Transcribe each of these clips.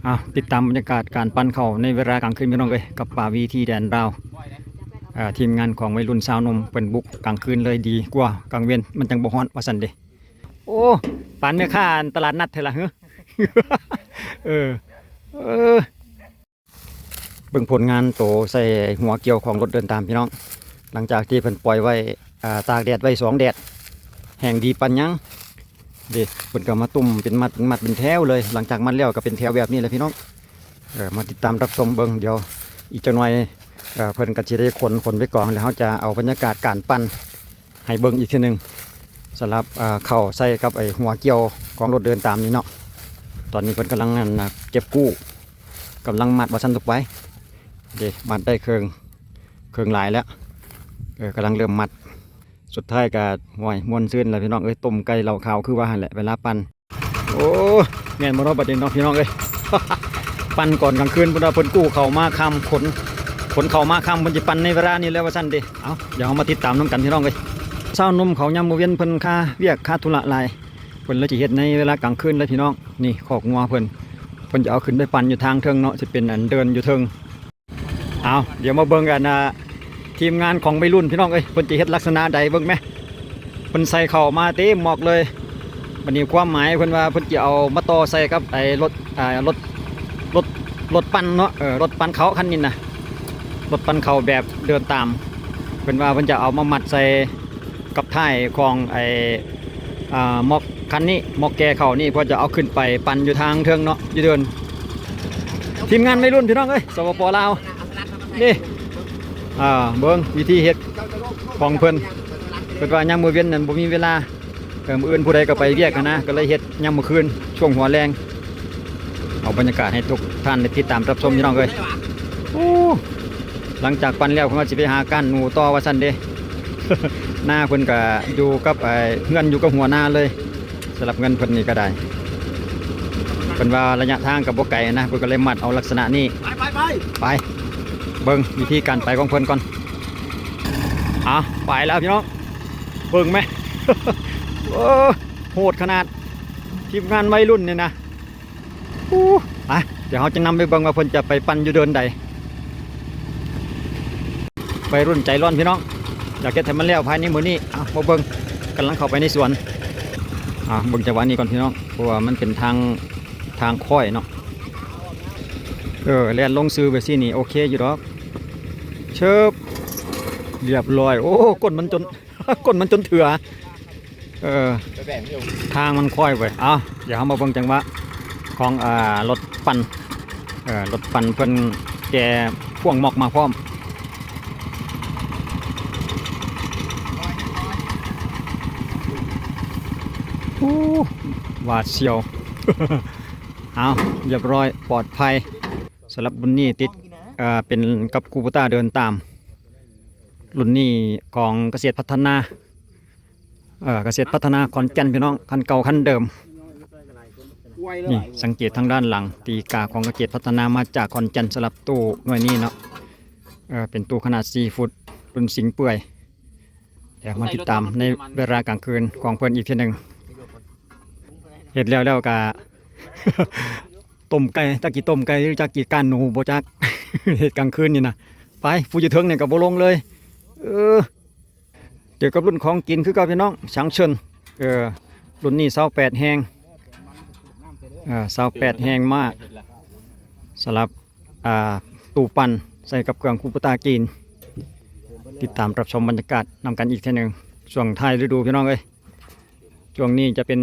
ອ່າ ຕິດຕາມບັນຍາກາດການປັ່ນເຂົ້າໃນເວລາກາງຄືນ ພີ່ນ້ອງເອີຍ ກັບປ່າວີທີແດນລາວ. ອ່າ ທີມງານຂອງໄວລຸ້ນຊາວໜຸ່ມ ເພິ່ນບຸກກາງຄືນເລີຍ ດີກວ່າກາງເວັນ ມັນຈັ່ງບໍ່ຮ້ອນ ວ່າຊັ້ນເດ້. ໂອ້ ປານແມ່ຄ້າຕະຫຼາດນັດແທ້ລະເຮີ. ເອີ ເອີ ເບິ່ງຜົນງານໂຕໃສ່ຫົວກ່ຽວຂອງລົດເດີນຕາມ ພີ່ນ້ອງ. ຫຼັງຈາກທີ່ເພິ່ນປ່ອຍໄວ້ ອ່າ ຕາກແດດໄວ້ສອງແດດ ແຫ້ງດີປານຫຍັງເດ້ ເພິ່ນກໍມາຕຸ້ມເປັນມັດ ເປັນມັດເປັນແຖວເລີຍ. ຫຼັງຈາກມັດແລ້ວກໍເປັນແຖວແບບນີ້ແຫຼະ ພີ່ນ້ອງ. ເອີ ມາຕິດຕາມຮັບຊົມເບິ່ງ ດຽວອີກຈັກໜ່ອຍ ເອີ ເພິ່ນກໍຊິໄດ້ຂົນ ຂົນໄປກອງ ແລ້ວເຮົາຈະເອົາບັນຍາກາດການປັ່ນ ໃຫ້ເບິ່ງອີກເທື່ອໜຶ່ງ ສຳລັບ ເອີ ເຂົ້າໃສ່ກັບໄອ້ຫົວກ່ຽວຂອງລົດເດີນຕາມນີ້ເນາະ. ຕອນນີ້ເພິ່ນກຳລັງ ອັນ ເກັບກູ້ ກຳລັງມັດວ່າຊັ້ນ ທຸກໄປເດ້ ມັດໄດ້ເຄິ່ງ ເຄິ່ງຫຼາຍແລ້ວ. ເອີ ກຳລັງເລີ່ມມັດ ສຸດທ້າຍກໍ ໂອ້ຍ ມ່ວນຊື່ນແຫຼະ ພີ່ນ້ອງເອີຍ. ຕົ້ມໄກ່ເຫຼົ້າຂາວ ຄືວ່າຫັ້ນແຫຼະ ເວລາປັ່ນ. ໂອ້ ແມ່ນບໍ່ເນາະ ບັດນີ້ເນາະ ພີ່ນ້ອງເອີຍ. ປັ່ນກ່ອນກາງຄືນ ເພິ່ນວ່າເພິ່ນກູ້ເຂົ້າມາຄ່ຳ ຂົນ ຂົນເຂົ້າມາຄ່ຳ ເພິ່ນຊິປັ່ນໃນເວລານີ້ແລ້ວ ວ່າຊັ້ນເດ້. ເອົາ ດຽວເຮົາມາຕິດຕາມນຳກັນ ພີ່ນ້ອງເອີຍ. ຊາວໜຸ່ມເຂົາຍາມມື້ວຽນ ເພິ່ນຄາວຽກຄາທຸລະຫຼາຍ ເພິ່ນເລີຍຊິເຮັດໃນເວລາກາງຄືນເລີຍ ພີ່ນ້ອງ. ນີ້ຄອກງົວເພິ່ນ ເພິ່ນຈະເອົາຂຶ້ນໄປປັ່ນຢູ່ທາງເທິງເນາະ ຊິເປັນອັນເດີ່ນຢູ່ເທິງ. ເອົາ ດຽວມາເບິ່ງກັນ ອ່າ ທີມງານຂອງໄວລຸ້ນ ພີ່ນ້ອງເອີຍ ເພິ່ນຈະເຮັດລັກສະນະໃດ ເບິ່ງແມ. ເພິ່ນໃສ່ເຂົ້າມາເຕັມໝອກເລີຍ. ບັດນີ້ຄວາມໝາຍເພິ່ນວ່າເພິ່ນຈະເອົາມາຕໍ່ໃສ່ກັບໄອ້ລົດ ອ່າ ລົດ ລົດ ລົດປັ່ນເນາະ ເອີ ລົດປັ່ນເຂົ້າຄັນນີ້ນະ ລົດປັ່ນເຂົ້າແບບເດີນຕາມ. ເພິ່ນວ່າເພິ່ນຈະເອົາມາມັດໃສ່ ກັບທ້າຍຂອງໄອ້ ອ່າ ໝອກຄັນນີ້ ໝອກແກ່ເຂົ້ານີ້ ເພື່ອຈະເອົາຂຶ້ນໄປປັ່ນຢູ່ທາງເທິງເນາະ ຢູ່ເດີ່ນ. ທີມງານໄວລຸ້ນ ພີ່ນ້ອງເອີຍ ສປປ ລາວ ນີ້ ອ່າ ເບິ່ງວິທີເຮັດຂອງເພິ່ນ. ເພິ່ນວ່າຍາມມື້ເວັນນັ້ນບໍ່ມີເວລາ ເອີ ມື້ອື່ນຜູ້ໃດກໍໄປວຽກຫັ້ນນະ ກໍເລີຍເຮັດຍາມມື້ຄືນ ຊ່ວງຫົວແລງ. ເອົາບັນຍາກາດໃຫ້ທຸກທ່ານໄດ້ຕິດຕາມຮັບຊົມ ພີ່ນ້ອງເອີຍ. ໂອ້ ຫຼັງຈາກປັ່ນແລ້ວ ເພິ່ນວ່າຊິໄປຫາກ້ານໜູຕໍ່ ວ່າຊັ້ນເດ້. ນາເພິ່ນກໍຢູ່ກັບ ເອີ ເຮືອນຢູ່ກັບຫົວນາເລີຍ. ສຳລັບເຮືອນເພິ່ນນີ້ກໍໄດ້ ເພິ່ນວ່າໄລຍະທາງກໍບໍ່ໄກນະ ເພິ່ນກໍເລີຍມັດເອົາລັກສະນະນີ້. ໄປ ໄປ ໄປ ໄປ ເບິ່ງວິທີການໄປຂອງເພິ່ນກ່ອນ. ອ່າ ໄປແລ້ວ ພີ່ນ້ອງ ເບິ່ງແມ. ໂອ້ ໂຫດຂະໜາດ ທີມງານໄວລຸ້ນນີ້ນະ. ໂອ້ ໄປ ດຽວເຮົາຈະນຳໄປເບິ່ງວ່າເພິ່ນຈະໄປປັ່ນຢູ່ເດີ່ນໃດ. ໄວລຸ້ນໃຈຮ້ອນ ພີ່ນ້ອງ ຢາກເຮັດໃຫ້ມັນແລ້ວພາຍໃນມື້ນີ້. ເອົາ ມາເບິ່ງ ກຳລັງເຂົ້າໄປໃນສວນ. ອ່າ ເບິ່ງຈັງຫວະນີ້ກ່ອນ ພີ່ນ້ອງ ເພາະວ່າມັນເປັນທາງ ທາງຄ້ອຍເນາະ. ເອີ ແລ່ນລົງຊື່ແບບຊີ້ນີ້ ໂອເຄຢູ່ດອກ. ເຊີບ ລຽບຮ້ອຍ. ໂອ້ ກົ້ນມັນຈົນ ກົ້ນມັນຈົນເຖືອ. ເອີ ໄປແບ່ງຢູ່ ທາງມັນຄ້ອຍເວີຍ. ເອົາ ດຽວເຮົາມາເບິ່ງຈັງຫວະຂອງ ອ່າ ລົດປັ່ນ ເອີ ລົດປັ່ນເພິ່ນແກ່ພວງໝອກມາພ້ອມ. ໂອ້ ຫວາດສຽວ. ເອົາ ລຽບຮ້ອຍ ປອດໄພ. ສຳລັບລຸ້ນນີ້ຕິດ ເອີ ເປັນກັບຄູໂບຕ້າເດີນຕາມ. ລຸ້ນນີ້ຂອງກະເສດພັດທະນາ ເອີ ກະເສດພັດທະນາຂອນແກ່ນ ພີ່ນ້ອງ ຄັນເກົ່າຄັນເດີມ. ນີ້ ສັງເກດທາງດ້ານຫຼັງ ຕີກາຂອງກະເສດພັດທະນາມາຈາກຂອນແກ່ນ. ສຳລັບຕູ້ໜ່ວຍນີ້ເນາະ ເອີ ເປັນຕູ້ຂະໜາດສີ່ຟຸດ ລຸ້ນສິງເປື່ອຍ. ດຽວມາຕິດຕາມໃນເວລາກາງຄືນຂອງເພິ່ນອີກເທື່ອໜຶ່ງ. ເຮັດແລ້ວແລ້ວກະຕົ້ມໄກ່ ຈັກຊິຕົ້ມໄກ່ ຫຼື ຈັກຊິກ້ານໜູ ບໍ່ຈັກ. ເຮັດກາງຄືນນີ້ນະ. ໄປ ຜູ້ຢູ່ເທິງນີ້ກໍບໍ່ລົງເລີຍ. ເອີ ເຈີກັບລຸ້ນຂອງກິນຄືເກົ່າ ພີ່ນ້ອງ ຊາງເຊິນ. ເອີ ລຸ້ນນີ້ຊາວແປດແຮງ ເອີ ຊາວແປດແຮງມາກ ສຳລັບ ອ່າ ຕູ້ປັ່ນໃສ່ກັບເຄື່ອງຄູໂບຕ້າຈີນ. ຕິດຕາມຮັບຊົມບັນຍາກາດນຳກັນອີກເທື່ອໜຶ່ງ ຊ່ວງທ້າຍລະດູ ພີ່ນ້ອງເອີຍ. ຊ່ວງນີ້ຈະເປັນ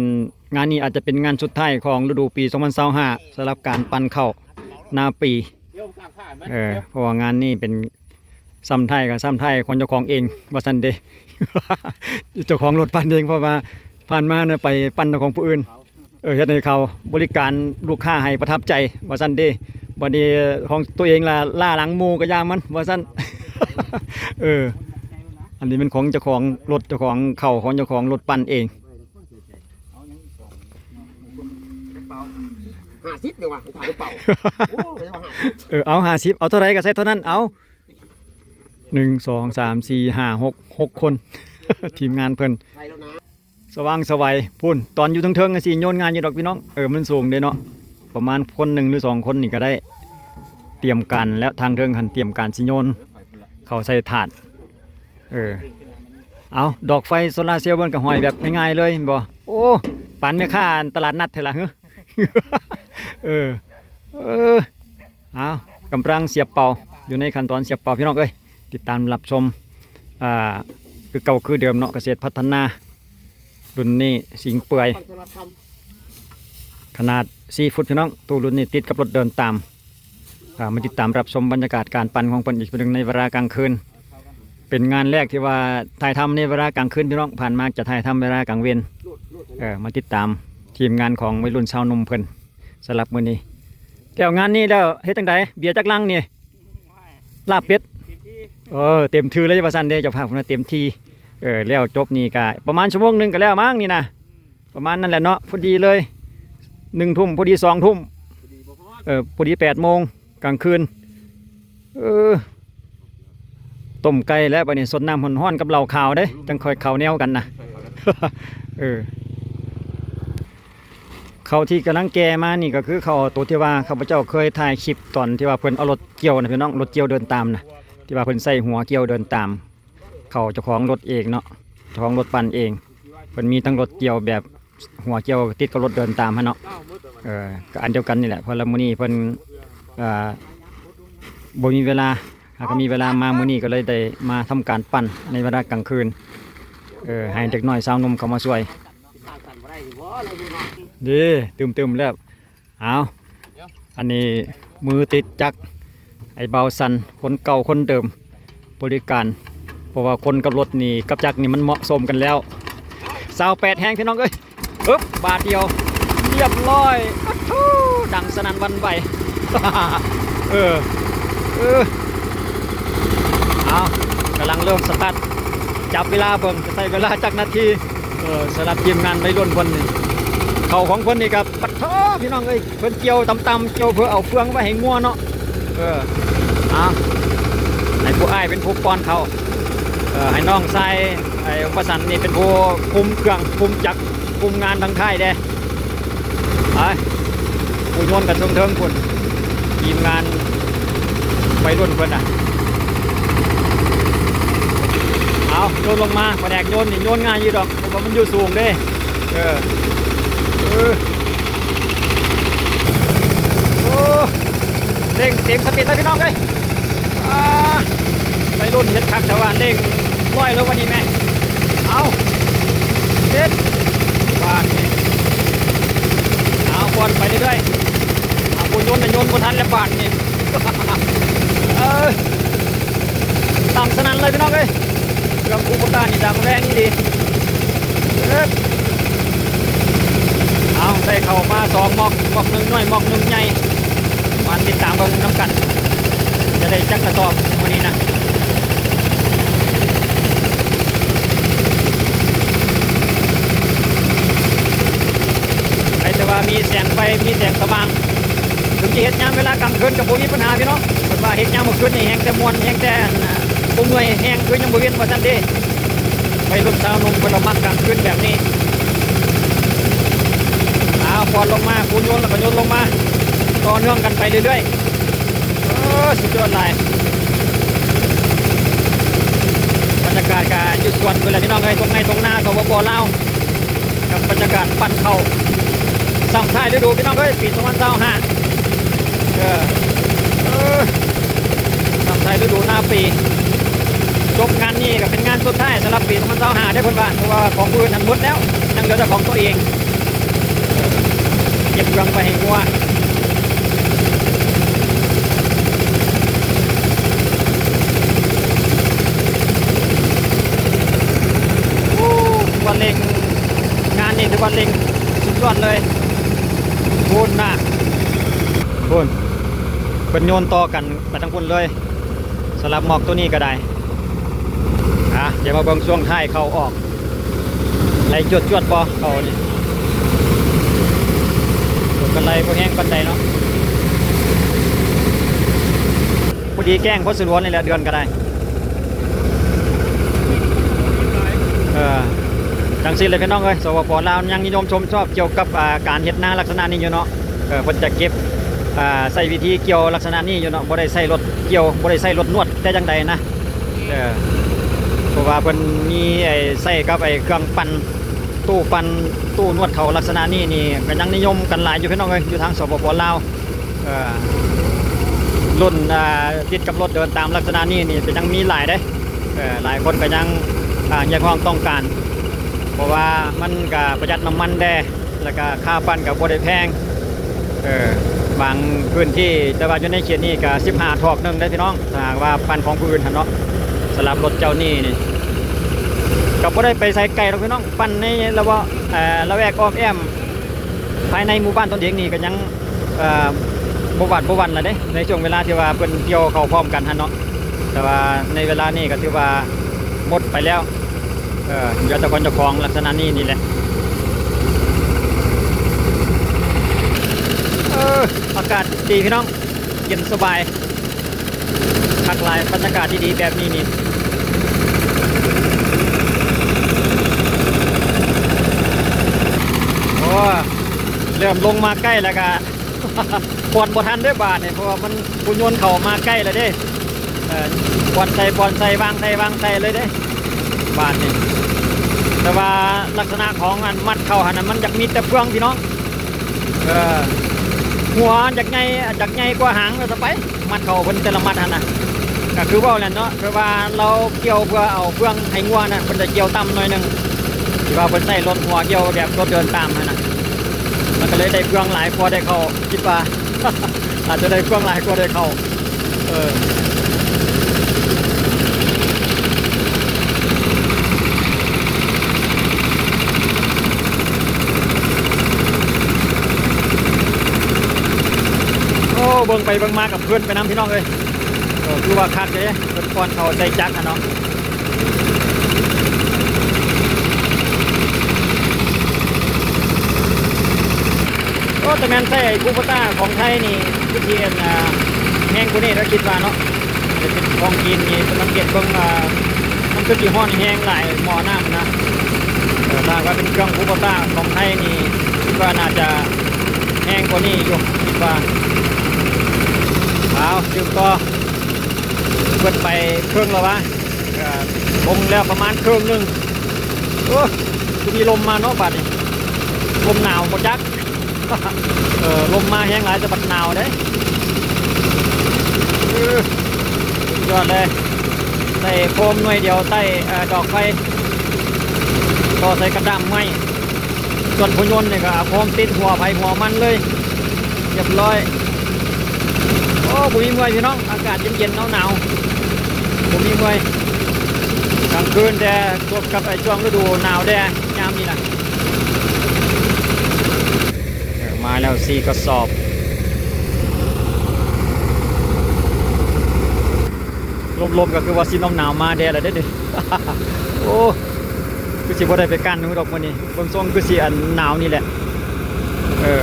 ງານນີ້ອາດຈະເປັນງານສຸດທ້າຍຂອງລະດູປີສອງພັນຊາວຫ້າ ສຳລັບການປັ່ນເຂົ້ານາປີ. ເອີ ເພາະວ່າງານນີ້ເປັນ ຊ້ຳໄທກໍຊ້ຳໄທຂອງເຈົ້າຂອງເອງ ວ່າຊັ້ນເດ້. ເຈົ້າຂອງລົດປັ່ນເອງ ເພາະວ່າຜ່ານມານະໄປປັ່ນຂອງຜູ້ອື່ນ ເອີ ເຮັດໃຫ້ເຂົາບໍລິການລູກຄ້າໃຫ້ປະທັບໃຈ ວ່າຊັ້ນເດ້. ບັດນີ້ຂອງຕົວເອງລະລ້າຫຼັງໝູ່ກໍຢ່າມັນ ວ່າຊັ້ນ. ເອີ ອັນນີ້ແມ່ນຂອງເຈົ້າຂອງລົດ ເຈົ້າຂອງເຂົ້າຂອງເຈົ້າຂອງລົດປັ່ນເອງ. ຫ້າສິບເດ້ວ່າ ຂາຍເປົ່າ. ໂອ້ ເອີ ເອົາຫ້າສິບ ເອົາເທົ່າໃດກໍໃສ່ເທົ່ານັ້ນ ເອົາ. ໜຶ່ງ ສອງ ສາມ ສີ່ ຫ້າ ຫົກ ຫົກຄົນ ທີມງານເພິ່ນ ສະຫວ່າງສະໄຫວ. ພຸ້ນ ຕອນຢູ່ເທິງໆ ກໍຊິໂຍນງ່າຍຢູ່ດອກ ພີ່ນ້ອງ. ເອີ ມັນສູງເດ້ເນາະ. ປະມານຄົນໜຶ່ງ ຫຼື ສອງຄົນນີ້ກໍໄດ້ ຕຽມການແລ້ວ ທາງເທິງຫັ້ນຕຽມການຊິໂຍນເຂົ້າໃສ່ຖາດ. ເອີ ເອົາ ດອກໄຟໂຊລາເຊວເພິ່ນກໍຫ້ອຍແບບງ່າຍໆເລີຍ ແມ່ນບໍ່? ໂອ້ ປານແມ່ຄ້າຕະຫຼາດນັດແທ້ລະ ເອີ ເອີ ເອົາ ກຳລັງສຽບເປົາ ຢູ່ໃນຂັ້ນຕອນສຽບເປົາ ພີ່ນ້ອງເອີຍ. ຕິດຕາມຮັບຊົມ ອ່າ ຄືເກົ່າຄືເດີມເນາະ ກະເສດພັດທະນາ ລຸ້ນນີ້ສິງເປືອຍ ຂະໜາດສີ່ຟຸດ ພີ່ນ້ອງ. ຕູ້ລຸ້ນນີ້ຕິດກັບລົດເດີນຕາມ ອ່າ ມາຕິດຕາມຮັບຊົມບັນຍາກາດການປັ່ນຂອງເພິ່ນອີກເທື່ອໜຶ່ງໃນເວລາກາງຄືນ. ເປັນງານແລກທີ່ວ່າຖ່າຍທຳໃນເວລາກາງຄືນ ພີ່ນ້ອງ. ຜ່ານມາຈະຖ່າຍທຳເວລາກາງເວັນ. ເອີ ມາຕິດຕາມທີມງານຂອງໄວລຸ້ນຊາວໜຸ່ມເພິ່ນ ສຳລັບມື້ນີ້. ແລ້ວງານນີ້ແລ້ວເຮັດຈັ່ງໃດ? ເບຍຈັກລັງນີ້? ລາບເປັດ ເອີ ເຕັມທີ່ເລີຍວ່າຊັ້ນເດ້ ເຈົ້າພາບເພິ່ນວ່າເຕັມທີ່. ເອີ ແລ້ວຈົບນີ້ກະປະມານຊົ່ວໂມງໜຶ່ງກະແລ້ວມັ້ງນີ້ນະ ປະມານນັ້ນແຫຼະເນາະ ພໍດີເລີຍ ໜຶ່ງທຸ່ມ ພໍດີ ສອງທຸ່ມ ເອີ ພໍດີ ແປດໂມງກາງຄືນ. ເອີ ຕົ້ມໄກ່ແລ້ວ ບາດນີ້ສົດນ້ຳຮ້ອນໆກັບເຫຼົ້າຂາວເດ້ ຈັ່ງຄ່ອຍເຂົ້າແນວກັນນະ. ເອີ ເຂົ້າທີ່ກຳລັງແກ່ມານີ້ກໍຄືເຂົ້າໂຕທີ່ວ່າຂ້າພະເຈົ້າເຄີຍຖ່າຍຄລິບຕອນທີ່ວ່າເພິ່ນເອົາລົດກ່ຽວນະ ພີ່ນ້ອງ ລົດກ່ຽວເດີນຕາມນະ ທີ່ວ່າເພິ່ນໃຊ້ຫົວກ່ຽວເດີນຕາມ ເຂົ້າເຈົ້າຂອງລົດເອງເນາະ ເຈົ້າຂອງລົດປັ່ນເອງ. ເພິ່ນມີທັງລົດກ່ຽວແບບຫົວກ່ຽວຕິດກັບລົດເດີນຕາມຫັ້ນເນາະ. ເອີ ກໍອັນດຽວກັນນີ້ແຫຼະ ເພາະລະມື້ນີ້ເພິ່ນ ເອີ ບໍ່ມີເວລາ ຫາກະມີເວລາມາມື້ນີ້ກໍເລີຍໄດ້ມາທຳການປັ່ນໃນເວລາກາງຄືນ ເອີ ໃຫ້ເດັກນ້ອຍຊາວໜຸ່ມເຂົ້າມາຊ່ວຍ. ເດ້ ຕື່ມໆແລ້ວ. ເອົາ ອັນນີ້ມືຕິດຈັກ ໄອ້ບ່າວສັນ ຄົນເກົ່າຄົນເດີມ ບໍລິການ ເພາະວ່າຄົນກັບລົດນີ້ ກັບຈັກນີ້ມັນເໝາະສົມກັນແລ້ວ. ຊາວແປດແຮງ ພີ່ນ້ອງເອີຍ. ອຶບ ບາດດຽວ ລຽບຮ້ອຍ. ປະໂທ ດັງສະໜັ່ນຫວັ່ນໄຫວ. ເອີ ເອີ ເອົາ ກຳລັງເລີ່ມສະຕາດ ຈັບເວລາເບິ່ງ ຈະໃຊ້ເວລາຈັກນາທີ. ເອີ ສຳລັບທີມງານໄວລຸ້ນເພິ່ນນີ້ ເຂົ້າຂອງເພິ່ນນີ້ກໍ ປະໂທ ພີ່ນ້ອງເອີຍ ເພິ່ນກ່ຽວຕ່ຳໆ ກ່ຽວເພື່ອເອົາເຟືອງໄວ້ໃຫ້ງົວເນາະ. ເອີ ເອົາ ໃຫ້ຜູ້ອ້າຍເປັນຜູ້ປ້ອນເຂົ້າ ເອີ ໃຫ້ນ້ອງຊາຍ ໄອ້ປະສັນນີ້ເປັນຜູ້ຄຸມເຄື່ອງ ຄຸມຈັກ ຄຸມງານທາງທ້າຍແດ່. ໄປ ຜູ້ໂຍນກັນເທິງໆພຸ້ນ ທີມງານໄວລຸ້ນເພິ່ນນະ. ເອົາ ໂຍນລົງມາ ພະແນກໂຍນນີ້ໂຍນງ່າຍຢູ່ດອກ ເພາະວ່າມັນຢູ່ສູງເດ້. ເອີ ເອີ ໂອ້ ເລັ່ງເຕັມສະປີດເລີຍ ພີ່ນ້ອງເອີຍ. ອ່າ ໄວລຸ້ນເຮັດຄັກແທ້ວ່າ ເລັ່ງຮ້ອຍແລ້ວວັນນີ້ແມ່. ເອົາ ເຮັດ ບາດນີ້ ເອົາ ປ່ອນໄປເລື້ອຍໆ. ເອົາ ຜູ້ໂຍນນະໂຍນບໍ່ທັນແລ້ວບາດນີ້. ເອີ ດັງສະໜັ່ນເລີຍ ພີ່ນ້ອງເອີຍ. ເຄື່ອງອຸປະກອນນີ້ດັງແຮງອີ່ຫຼີ. ເອີ ເອົາ ໄດ້ເຂົ້າມາສອງໝອກ ໝອກໜຶ່ງນ້ອຍ ໝອກໜຶ່ງໃຫຍ່ ມາຕິດຕາມເບິ່ງນຳກັນ ຈະໄດ້ຈັກກະສອບມື້ນີ້ນະ. ໃຜແຕ່ວ່າມີແສງໄຟ ມີແສງສະຫວ່າງ ເຖິງຈະເຮັດຍາມເວລາກາງຄືນກໍບໍ່ມີປັນຫາ ພີ່ນ້ອງ. ເພິ່ນວ່າເຮັດຍາມມື້ຄືນນີ້ແຮ່ງແຕ່ມ່ວນ ແຮ່ງແຕ່ ອັນ ບໍ່ເມື່ອຍແຮງຄືຍາມບໍ່ເວັນວ່າຊັ້ນເດ້. ໄວລຸ້ນຊາວໜຸ່ມເພິ່ນລະມັກກາງຄືນແບບນີ້. ເອົາ ປ່ອນລົງມາ ຜູ້ໂຍນແລ້ວກໍໂຍນລົງມາ ຕໍ່ເນື່ອງກັນໄປເລື້ອຍໆ. ເອີ ສຸດຍອດຫຼາຍ. ບັນຍາກາດກໍຢູ່ສວນເພິ່ນແຫຼະ ພີ່ນ້ອງເອີຍ ທົ່ງໄຮ່ທົ່ງນາ ສປປ ລາວ. ກັບບັນຍາກາດປັ່ນເຂົ້າສ່ຳທ້າຍລະດູ ພີ່ນ້ອງເອີຍ ປີສອງພັນຊາວຫ້າ. ເອີ ເອີ ສ່ຳທ້າຍລະດູນາປີ. ຈົບງານນີ້ກໍເປັນງານສຸດທ້າຍສຳລັບປີສອງພັນຊາວຫ້າເດ້ເພິ່ນວ່າ ເພາະວ່າຂອງຜູ້ອື່ນຫັ້ນໝົດແລ້ວ ຍັງເຫຼືອແຕ່ຂອງຕົວເອງ ເກັບເຄື່ອງໄວ້ໃຫ້ງົວ. ໂອ້ ຖືວ່າເລັ່ງ ງານນີ້ຖືວ່າເລັ່ງສຸດຍອດເລີຍ. ພຸ້ນນະ ພຸ້ນ ເພິ່ນໂຍນຕໍ່ກັນໄປທາງພຸ້ນເລີຍ ສຳລັບໝອກໂຕນີ້ກໍໄດ້. ອ່ະ ດຽວມາເບິ່ງຊ່ວງທ້າຍເຂົ້າອອກ ໄຫຼຈວດໆບໍ່ເຂົ້ານີ້ ກໍໄຫຼບໍ່ແຮງປານໃດເນາະ. ພໍດີແກ້ງພໍສະຫຼວນນີ້ແຫຼະ ເດືອນກໍໄດ້. ເອີ ຈັ່ງຊີ້ແຫຼະພີ່ນ້ອງເອີຍ ສປປ ລາວຍັງນິຍົມຊົມຊອບກ່ຽວກັບ ອ່າ ການເຮັດນາລັກສະນະນີ້ຢູ່ເນາະ. ເອີ ເພິ່ນຈະເກັບ ອ່າ ໃຊ້ວິທີກ່ຽວລັກສະນະນີ້ຢູ່ເນາະ ບໍ່ໄດ້ໃຊ້ລົດກ່ຽວ ບໍ່ໄດ້ໃຊ້ລົດນວດແຕ່ຢ່າງໃດນະ. ເອີ ເພາະວ່າເພິ່ນມີໄອ້ ໃຊ້ກັບໄອ້ເຄື່ອງປັ່ນ ຕູ້ປັ່ນ ຕູ້ນວດເຂົ້າລັກສະນະນີ້ນີ້ ກໍຍັງນິຍົມກັນຫຼາຍຢູ່ ພີ່ນ້ອງເອີຍ ຢູ່ທາງ ສປປ ລາວ. ເອີ ລຸ້ນ ອ່າ ຕິດກັບລົດເດີນຕາມລັກສະນະນີ້ນີ້ ກໍຍັງມີຫຼາຍເດ້. ເອີ ຫຼາຍຄົນກໍຍັງ ອ່າ ຮຽກຮ້ອງຕ້ອງການ ເພາະວ່າມັນກໍປະຢັດນ້ຳມັນແດ່ ແລ້ວກະຄ່າປັ່ນກໍບໍ່ໄດ້ແພງ. ເອີ ບາງພື້ນທີ່ ແຕ່ວ່າຢູ່ໃນເຂດນີ້ກໍສິບຫ້າຖອກໜຶ່ງເດ້ພີ່ນ້ອງ ຖ້າຫາກວ່າປັ່ນຂອງຜູ້ອື່ນຫັ້ນເນາະ. ສຳລັບລົດເຈົ້ານີ້ນີ້ ກໍບໍ່ໄດ້ໄປໃສໄກດອກພີ່ນ້ອງ ປັ່ນໃນລະແວະ ເອີ ລະແວກອ້ອມແອ້ມ ພາຍໃນໝູ່ບ້ານຕົນເອງນີ້ກໍຍັງ ເອີ ບໍ່ຫວາດບໍ່ຫວັ່ນລະເດ້ ໃນຊ່ວງເວລາທີ່ວ່າເພິ່ນກ່ຽວເຂົ້າພ້ອມກັນຫັ້ນເນາະ. ແຕ່ວ່າໃນເວລານີ້ກໍຖືວ່າໝົດໄປແລ້ວ ເອີ ເຫຼືອແຕ່ຂອງເຈົ້າຂອງລັກສະນະນີ້ນີ້ແຫຼະ. ເອີ ອາກາດດີພີ່ນ້ອງ ເຢັນສະບາຍ ຄັກຫຼາຍ ບັນຍາກາດດີໆແບບນີ້ນີ້. ໂອ້ ເລີ່ມລົງມາໃກ້ແລ້ວກະ ຜ່ອນບໍ່ທັນເດ້ບາດນີ້ ເພາະວ່າມັນ ຜູ້ຍົນເຂົ້າມາໃກ້ແລ້ວເດ້. ເອີ ປ່ອນໃສ່ ປ່ອນໃສ່ ວາງໃສ່ ວາງໃສ່ເລີຍເດ້ບາດນີ້. ແຕ່ວ່າລັກສະນະຂອງອັນມັດເຂົ້າຫັ້ນນະ ມັນຢາກມີແຕ່ເຟືອງພີ່ນ້ອງ. ເອີ ຫົວຢາກໃຫຍ່ ຢາກໃຫຍ່ກວ່າຫາງວ່າຊະໄປ ມັດເຂົ້າເພິ່ນແຕ່ລະມັດຫັ້ນນະ. ກໍຄືເວົ້າແຫຼະເນາະ ແບບວ່າລາວກ່ຽວເພື່ອເອົາເຟືອງໃຫ້ງົວນະ ເພິ່ນຈະກ່ຽວຕ່ຳໜ້ອຍໜຶ່ງ ທີ່ວ່າເພິ່ນໃຊ້ລົດຫົວກ່ຽວແບບລົດເດີນຕາມຫັ້ນນະ. ມັນກໍເລີຍໄດ້ເຟືອງຫຼາຍກວ່າໄດ້ເຂົ້າ ຄິດວ່າ ອາດຈະໄດ້ເຟືອງຫຼາຍກວ່າໄດ້ເຂົ້າ. ເອີ ໂອ້ ເບິ່ງໄປເບິ່ງມາກໍເພີນໄປນຳພີ່ນ້ອງເອີຍ. ເອີ ຄືວ່າຄັກເດ້ ເພິ່ນປ້ອນເຂົ້າໃສ່ຈັກຫັ້ນເນາະ. ໂອ້ ແຕ່ແມ່ນໃຊ້ຄູໂບຕ້າຂອງໄທນີ້ ຄືຊິອັນ ອ່າ ແຮງກວ່ານີ້ລະຄິດວ່າເນາະ. ເປັນຂອງຈີນນີ້ ແຕ່ມັນເກັບເບິ່ງວ່າ ມັນຄືຊິຮ້ອນແຮງຫຼາຍໝໍ້ນ້ຳນະ. ເອີ ຖ້າວ່າເປັນເຄື່ອງຄູໂບຕ້າຂອງໄທນີ້ ຄິດວ່າໜ້າຈະແຮງກວ່ານີ້ຢູ່ ຄິດວ່າ. ເອົາ ສືບຕໍ່ ເບິດໄປເຄິ່ງແລ້ວວະ. ກໍລົງແລ້ວປະມານເຄິ່ງໜຶ່ງ. ໂອ້ ຄືມີລົມມາເນາະບາດນີ້ ລົມໜາວບໍ່ຈັກ. ເອີ ລົມມາແຮງຫຼາຍແຕ່ບັດໜາວເດ້. ເອີ ຍອດເລີຍ ໃສ່ໂຄມໜ່ວຍດຽວ ໃສ່ ເອີ ດອກໄຟ ຕໍ່ໃສ່ກະດ້າມໄມ້. ສ່ວນຜູ້ຍົນນີ້ກໍເອົາໂຄມຕິດຫົວໃຜຫົວມັນເລີຍ ຮຽບຮ້ອຍ. ໂອ້ ບໍ່ມີເມື່ອຍພີ່ນ້ອງ ອາກາດເຢັນໆ ໜາວໆ ບໍ່ມີເມື່ອຍ. ກາງຄືນແດ່ ສົມກັບໄອ້ຊ່ວງລະດູໜາວແດ່ຍາມນີ້ນະ. ເອີ ມາແລ້ວສີ່ກະສອບ. ລົມໆ ກໍຄືວ່າຊິໜາວໆ ມາແດ່ລະເດ້ນີ້. ໂອ້ ຄືຊິບໍ່ໄດ້ໄປກາງດອກມື້ນີ້ ເບິ່ງຊົງຄືຊິອັນໜາວນີ້ແຫຼະ. ເອີ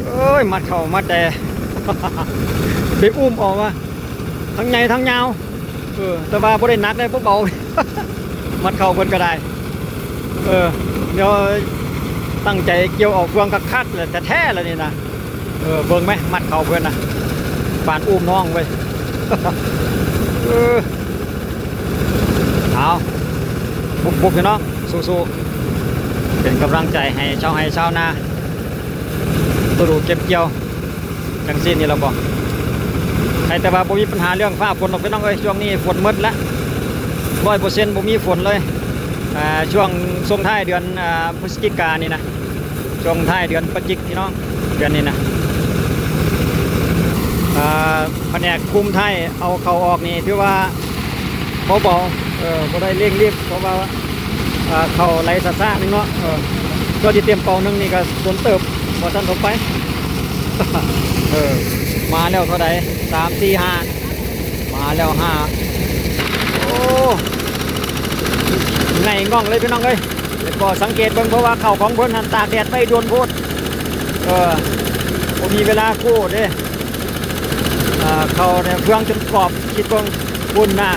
ໂອ້ຍ ມັດເຂົ້າມັດແຕ່ ໄປອຸ້ມເອົາວ່າ ທັງໃຫຍ່ທັງຍາວ. ເອີ ແຕ່ວ່າບໍ່ໄດ້ໜັກເດ້ ບໍ່ເບົາ ມັດເຂົ້າເພິ່ນກໍໄດ້. ເອີ ດຽວຕັ້ງໃຈກ່ຽວເອົາເຟືອງຄັກໆ ແຫຼະ ແທ້ໆ ລະນີ້ນະ. ເອີ ເບິ່ງແມ ມັດເຂົ້າເພິ່ນນະ ປານອູ້ມນ້ອງເວີຍ. ເອີ ເອົາ ບຸກໆ ເນາະ ສູ້ໆ ເປັນກຳລັງໃຈໃຫ້ຊາວໄຮ່ຊາວນາ ລະດູເກັບກ່ຽວ ຈັ່ງຊີ້ນີ້ລະບໍ. ໃຫ້ແຕ່ວ່າບໍ່ມີບັນຫາເລື່ອງຟ້າຝົນດອກພີ່ນ້ອງເອີຍ ຊ່ວງນີ້ຝົນໝົດລະ ຮ້ອຍເປີເຊັນ ບໍ່ມີຝົນເລີຍ. ອ່າ ຊ່ວງສົ່ງທ້າຍເດືອນ ອ່າ ພຶສຈິການີ້ນະ ຊ່ວງທ້າຍເດືອນພະຈິກ ພີ່ນ້ອງ ເດືອນນີ້ນະ. ອ່າ ພະແນກຄຸມໄທເອົາເຂົ້າອອກນີ້ຖືວ່າເບົາໆ ເອີ ບໍ່ໄດ້ເລັ່ງຣີບ ເພາະວ່າ ອ່າ ເຂົ້າໄຫຼຊ້າໆ ໜຶ່ງເນາະ. ເອີ ເພື່ອຊິເຕັມເປົາໜຶ່ງນີ້ກໍດົນເຕີບ ບໍ່ທັນເຂົ້າໄປ. ເອີ ມາແລ້ວເທົ່າໃດ ສາມ ສີ່ ຫ້າ ມາແລ້ວຫ້າ. ໂອ້ ໄຫງ່ອງເລີຍພີ່ນ້ອງເອີຍ. ເຫັນບໍ່ ສັງເກດເບິ່ງ ເພາະວ່າເຂົ້າຂອງເພິ່ນຫັ້ນຕາກແດດໄວ້ດົນໂພດ. ເອີ ບໍ່ມີເວລາກູ້ເດ້. ເອີ ເຂົ້ານີ້ເຟືອງຈົນກອບ ຄິດເບິ່ງ ພຸ້ນນະ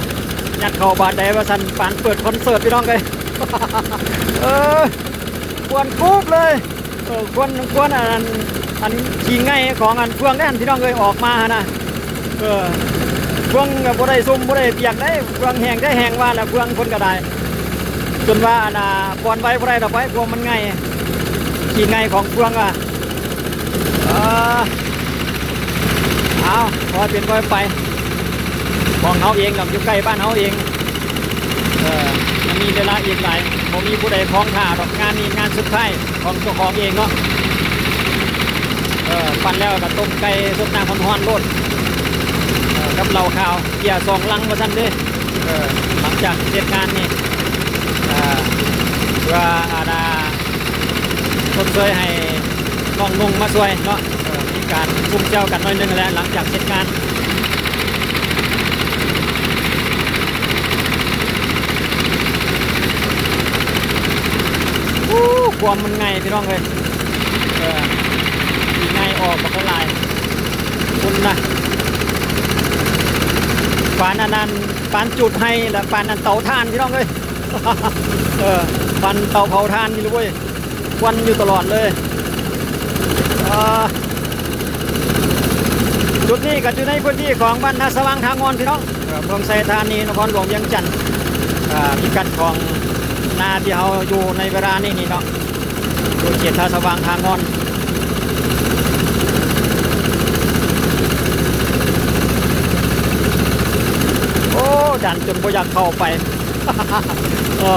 ຍັດເຂົ້າບາດໃດວ່າຊັ້ນ ປານເປີດຄອນເສີດ ພີ່ນ້ອງເອີຍ. ເອີ ປວນກູບເລີຍ. ເອີ ຄວນ ຄວນອັນ ອັນຂີ້ໄງ່ຂອງອັນເຟືອງເດ້ຫັ້ນ ພີ່ນ້ອງເອີຍ ອອກມາຫັ້ນນະ. ເອີ ເຟືອງກໍບໍ່ໄດ້ຊຸ່ມ ບໍ່ໄດ້ປຽກເດ້ ເຟືອງແຫ້ງແທ້ແຫ້ງວ່າແຫຼະ ເຟືອງເພິ່ນກໍໄດ້ ຈົນວ່າອັນນ່າ ປ່ອນໄວ້ບໍ່ໄດ້ດອກໄວ້ ພວກມັນໄງ່ ຂີ້ໄງ່ຂອງເຟືອງວ່າ. ເອີ ເອົາ ຄ່ອຍເປັນຄ່ອຍໄປ ຂອງເຮົາເອງດອກ ຢູ່ໃກ້ບ້ານເຮົາເອງ. ເອີ ຍັງມີເວລາອີກຫຼາຍ ບໍ່ມີຜູ້ໃດຄອງຖ້າດອກ ງານນີ້ງານສຸດທ້າຍຂອງເຈົ້າຂອງເອງເນາະ. ເອີ ປັ່ນແລ້ວກໍຕົ້ມໄກ່ ສົດນ້ຳຮ້ອນໆໂລດ ເອີ ກັບເຫຼົ້າຂາວ ເບຍສອງລັງວ່າຊັ້ນເດ້. ເອີ ຫຼັງຈາກເຮັດງານນີ້ ເອີ ເພື່ອ ອັນນ່າ ຊົດເຊີຍໃຫ້ນ້ອງນຸ່ງມາຊ່ວຍເນາະ. ເອີ ມີການຊຸ່ມແຊວກັນໜ້ອຍໜຶ່ງແຫຼະ ຫຼັງຈາກເຮັດງານ. ໂອ້ ຄວາມມັນໃຫຍ່ພີ່ນ້ອງເອີຍ ເອີ ຂີ້ໄງ່ອອກບັກຫຼາຍ ພຸ້ນນະ ປານອັນນັ້ນ ປານຈູດໄຮ່ ແລະ ປານອັນເຕົາຖ່ານພີ່ນ້ອງເອີຍ. ເອີ ປານເຕົາເຜົາຖ່ານນີ້ເລີຍເວີຍ ຄວັນຢູ່ຕະຫຼອດເລີຍ. ເອີ ຈຸດນີ້ກໍຢູ່ໃນພື້ນທີ່ຂອງບ້ານທ່າສະຫວ່າງທ່າງ່ອນພີ່ນ້ອງ ເອີ ເມືອງໄຊທານີ ນະຄອນຫຼວງວຽງຈັນ. ເອີ ພິກັດຂອງໜ້າທີ່ເຮົາຢູ່ໃນເວລານີ້ນີ້ເນາະ ຢູ່ເຂດທ່າສະຫວ່າງທ່າງ່ອນ. ໂອ້ ດັນຈົນບໍ່ຢາກເຂົ້າໄປ. ເອີ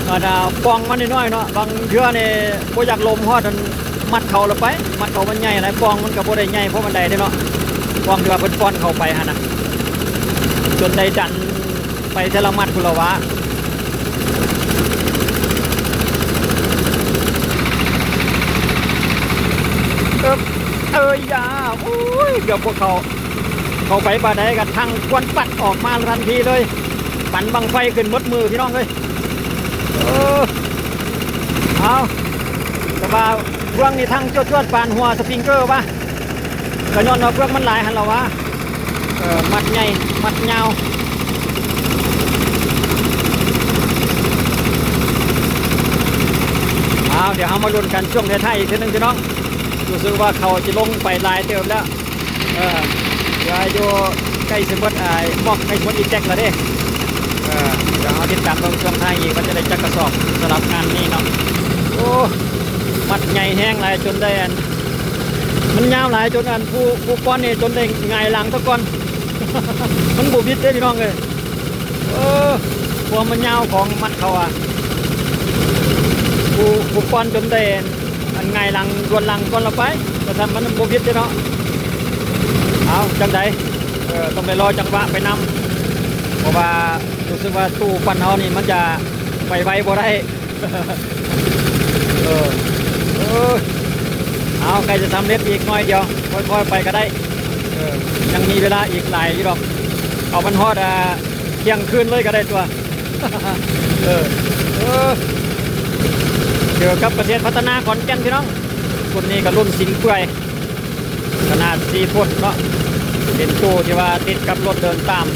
ອັນນ່າ ປ່ອງມັນນ້ອຍໆເນາະ ບາງເທື່ອນີ້ບໍ່ຢາກລົມຮອດອັນມັດເຂົ້າລະໄປ ມັດເຂົ້າມັນໃຫຍ່ຫຼາຍ ປ່ອງມັນກໍບໍ່ໄດ້ໃຫຍ່ພໍປານໃດເດ້ເນາະ ປ່ອງທີ່ວ່າເພິ່ນປ່ອນເຂົ້າໄປຫັ້ນນະ ຈົນໄດ້ດັນໄປເທື່ອລະມັດພຸ້ນລະຫວາ. ເອີບ ເອີຍຢາ ໂອ້ຍ ເກືອບບໍ່ເຂົ້າ. ເຂົ້າໄປບາດໃດກໍທັງຄວັນປັດອອກມາທັນທີເລີຍ ປັນບັ້ງໄຟຂຶ້ນໝົດມືພີ່ນ້ອງເອີຍ. ເອີ ເອົາ ແຕ່ວ່າເຟືອງນີ້ທັງຈວດໆປານຫົວສະປຣິງເກີວະ ກໍຍ້ອນວ່າເຟືອງມັນຫຼາຍຫັ້ນລະຫວາ. ເອີ ມັດໃຫຍ່ ມັດຍາວ. ເອົາ ດຽວເຮົາມາລຸ້ນກັນຊ່ວງທ້າຍໆອີກເທື່ອໜຶ່ງພີ່ນ້ອງ ຮູ້ສຶກວ່າເຂົາຈະລົງໄປຫຼາຍເຕີບແລ້ວ. ເອີ ເຫຼືອຢູ່ໃກ້ຊິໝົດ ອ່າ ໝອກໃກ້ຊິໝົດອີແຈັກແລ້ວເດ້. ເອີ ດຽວເຮົາຕິດຕາມເບິ່ງຊ່ວງທ້າຍອີກວ່າຈະໄດ້ຈັກກະສອບສຳລັບງານນີ້ເນາະ. ໂອ້ ມັດໃຫຍ່ແຮງຫຼາຍຈົນໄດ້ອັນ ມັນຍາວຫຼາຍຈົນອັນ ຜູ້ ຜູ້ປ້ອນນີ້ຈົນໄດ້ຫງາຍຫຼັງຊະກ່ອນ ມັນບໍ່ບິດເດ້ພີ່ນ້ອງເອີຍ. ເອີ ຄວາມມັນຍາວຂອງມັດເຂົາອະ ຜູ້ ຜູ້ປ້ອນຈົນໄດ້ ອັນຫງາຍຫຼັງ ດວນຫຼັງກ່ອນລະໄປ ວ່າຊັ້ນ ມັນບໍ່ຜິດເດ້ເນາະ. ເອົາ ຈັ່ງໃດ ເອີ ຕ້ອງໄດ້ລໍຈັງຫວະໄປນຳ ເພາະວ່າຮູ້ສຶກວ່າຕູ້ປັ່ນເຮົານີ້ມັນຈະໄປໄວບໍ່ໄດ້. ເອີ ເອີ ເອົາ ໃກ້ຈະສຳເລັດອີກໜ້ອຍດຽວ ຄ່ອຍໆໄປກໍໄດ້. ເອີ ຍັງມີເວລາອີກຫຼາຍຢູ່ດອກ ເອົາມັນຮອດ ອ່າ ທ່ຽງຄືນເລີຍກໍໄດ້ຕົວະ. ເອີ ເອີ ເຈີກັບກະເສດພັດທະນາຂອນແກ່ນພີ່ນ້ອງ. ຄົນນີ້ກໍລຸ້ນສິງເປື່ອຍ ຂະໜາດສີ່ຟຸດເນາະ ເປັນຕູ້ທີ່ວ່າຕິດກັບລົດເດີນຕາມ.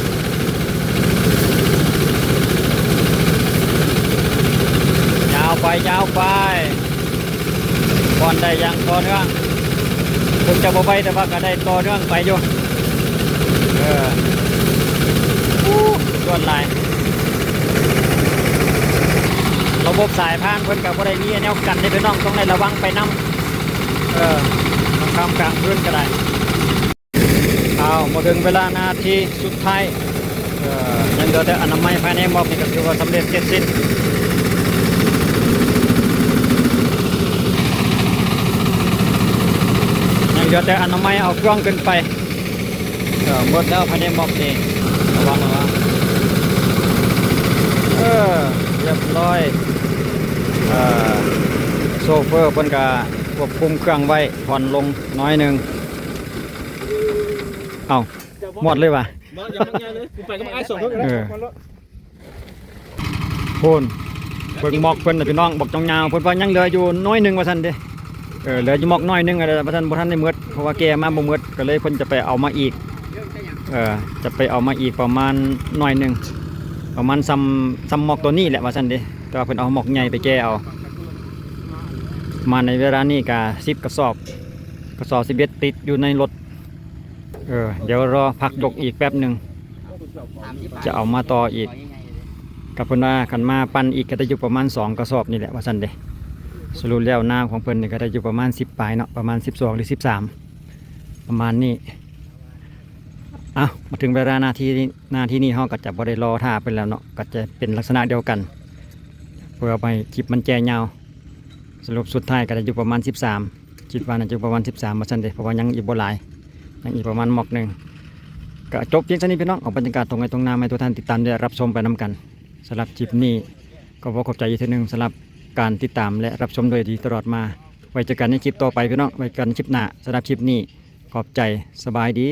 ຍາວໄປ ຍາວໄປ. ປ້ອນໄດ້ຢ່າງຕໍ່ເນື່ອງ ເຖິງຈະບໍ່ໄວ ແຕ່ວ່າກໍໄດ້ຕໍ່ເນື່ອງໄປຢູ່. ເອີ ໂອ້ ສຸດຍອດຫຼາຍ. ລະບົບສາຍພານເພິ່ນກໍບໍ່ໄດ້ມີແນວກັນເດ້ພີ່ນ້ອງ ຕ້ອງໄດ້ລະວັງໄປນຳ. ເອີ ກາງຄ່ຳກາງຄືນກໍໄດ້. ອ້າວ ມາເຖິງເວລານາທີສຸດທ້າຍ ເອີ ຍັງເຫຼືອແຕ່ອະນາໄມພາຍໃນໝອກນີ້ກໍຖືວ່າສຳເລັດເສັດສິ້ນ ຍັງເຫຼືອແຕ່ອະນາໄມເອົາເຄື່ອງຂຶ້ນໄປ. ເອີ ໝົດແລ້ວພາຍໃນໝອກນີ້ ລະວັງ ລະວັງ. ເອີ ຮຽບຮ້ອຍ ເອີ ໂຊເຟີເພິ່ນກໍຄວບຄຸມເຄື່ອງໄວ້ ຜ່ອນລົງໜ້ອຍໜຶ່ງ. ເອົ້າ ໝົດເລີຍຫວາ? ບໍ່ ຍັງບໍ່ໃຫຍ່ເລີຍ ກູໄປກັບອ້າຍສອງຄົນ. ເອີ ພຸ້ນ ເບິ່ງໝອກເພິ່ນນະພີ່ນ້ອງ ບັກຍາວໆ ເພິ່ນວ່າຍັງເຫຼືອຢູ່ໜ້ອຍໜຶ່ງວ່າຊັ້ນເດ້. ເອີ ເຫຼືອຢູ່ໝອກໜ້ອຍໜຶ່ງວ່າຊັ້ນ ບໍ່ທັນໄດ້ໝົດ ເພາະວ່າແກ່ມາບໍ່ໝົດ ກໍເລີຍເພິ່ນຈະໄປເອົາມາອີກ. ເອີ ຈະໄປເອົາມາອີກປະມານໜ້ອຍໜຶ່ງ ປະມານຊ່ຳ ຊ່ຳໝອກໂຕນີ້ແຫຼະວ່າຊັ້ນເດ້ ແຕ່ວ່າເພິ່ນເອົາໝອກໃຫຍ່ໄປແກ່ເອົາ. ມາໃນເວລານີ້ກະສິບກະສອບ ກະສອບສິບເອັດຕິດຢູ່ໃນລົດ. ເອີ ດຽວລໍພັກຍົກອີກແປັບໜຶ່ງ ຈະເອົາມາຕໍ່ອີກ. ກະເພິ່ນວ່າຄັນມາປັ່ນອີກກະໄດ້ຢູ່ປະມານສອງກະສອບນີ້ແຫຼະວ່າຊັ້ນເດ. ສະຫຼຸບແລ້ວນາຂອງເພິ່ນນີ້ກະໄດ້ຢູ່ປະມານສິບປາຍເນາະ ປະມານສິບສອງຫຼືສິບສາມ ປະມານນີ້. ເອົ້າ ມາເຖິງເວລານາທີ ນາທີນີ້ເຮົາກະຈະບໍ່ໄດ້ລໍຖ້າເພິ່ນແລ້ວເນາະ ກະຈະເປັນລັກສະນະດຽວກັນ ເພື່ອບໍ່ໃຫ້ຄລິບມັນແຈຍາວ. ສະຫຼຸບສຸດທ້າຍກະໄດ້ຢູ່ປະມານສິບສາມ ຄິດວ່າໜ້າຈະປະມານສິບສາມວ່າຊັ້ນເດ ເພາະວ່າຍັງອີກບໍ່ຫຼາຍ ຍັງອີກປະມານໝອກໜຶ່ງ. ກະຈົບພຽງສ່ຳນີ້ພີ່ນ້ອງ ເອົາບັນຍາກາດທົ່ງໄຮ່ທົ່ງນາມາໃຫ້ທຸກທ່ານຕິດຕາມ ແລະ ຮັບຊົມໄປນຳກັນ. ສຳລັບຄລິບນີ້ ກໍຂໍຂອບໃຈອີກເທື່ອໜຶ່ງສຳລັບການຕິດຕາມ ແລະ ຮັບຊົມໂດຍດີຕະຫຼອດມາ. ໄວ້ເຈີກັນໃນຄລິບຕໍ່ໄປພີ່ນ້ອງ ໄວ້ເຈີກັນໃນຄລິບໜ້າ. ສຳລັບຄລິບນີ້ ຂອບໃຈ ສະບາຍດີ.